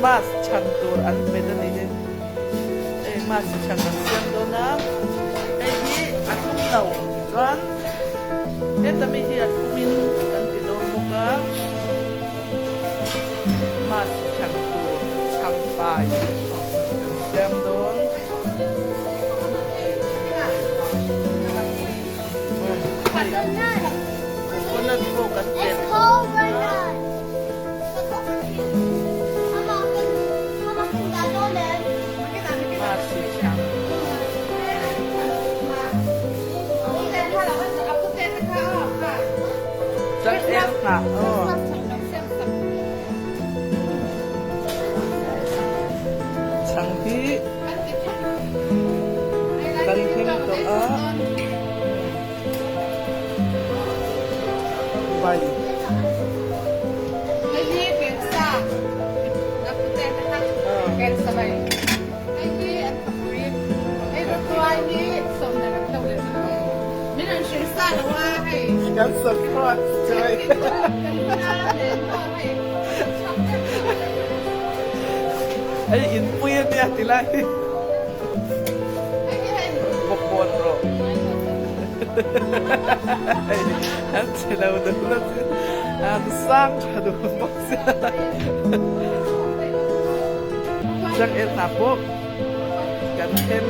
Christmas chhan tur an hmet a ni hi. Hei mas chhan an siam dawn a, hei hi a thlum lo chuan heta mi hi a thlumin kan ti dawn bawk a, mas chhan tur chhang fai an siam dawn. Hei coconut pawh kan telh dawn a. Chhang hi kan hlim tawh a. Bai. Kan surprise choi. Hei inpui ania tilai. Bawkbawn rawh. An che lo duh la chu an sang tha duh bawk sia. Chang el hna pawh kan hem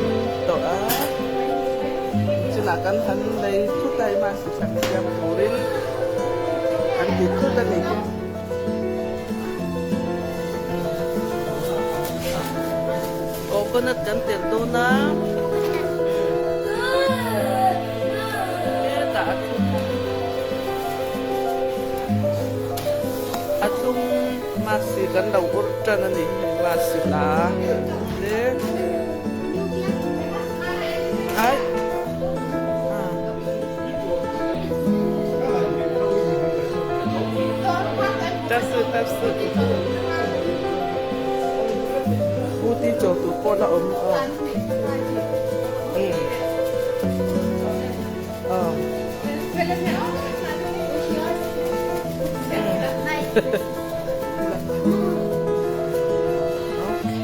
tawh a, chunah kan han lei thut a emaw sichang siam turin kan ti thut a ni. Coconut kan telh dawn a. Hetah a thlum a thlum masi kan lo ur tan a ni hei masi hla te ai Tapsi tapsi Scooty chaw tur pawh la awm a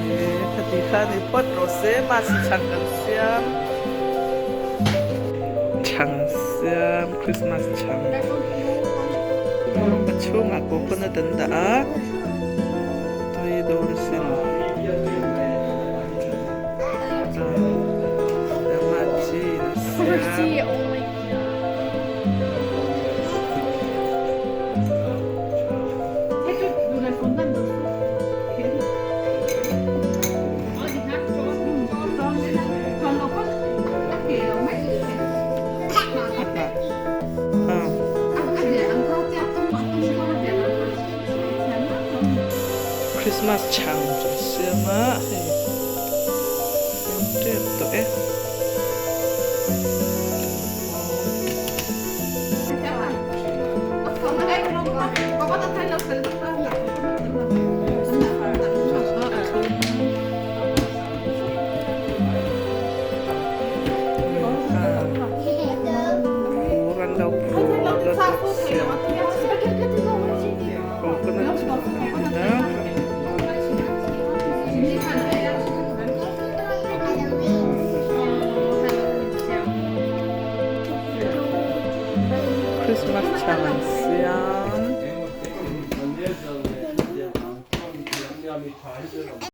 Okay khati kha ni phawt rawh se mahse chhang kan siam chhang siam Christmas chhang a chhungah coconut an dah a tui dawn sin. Christmas chhang chu a siam a hei siam tep tawh e. Phur an lo phur a siam. Christmas chhang an siam.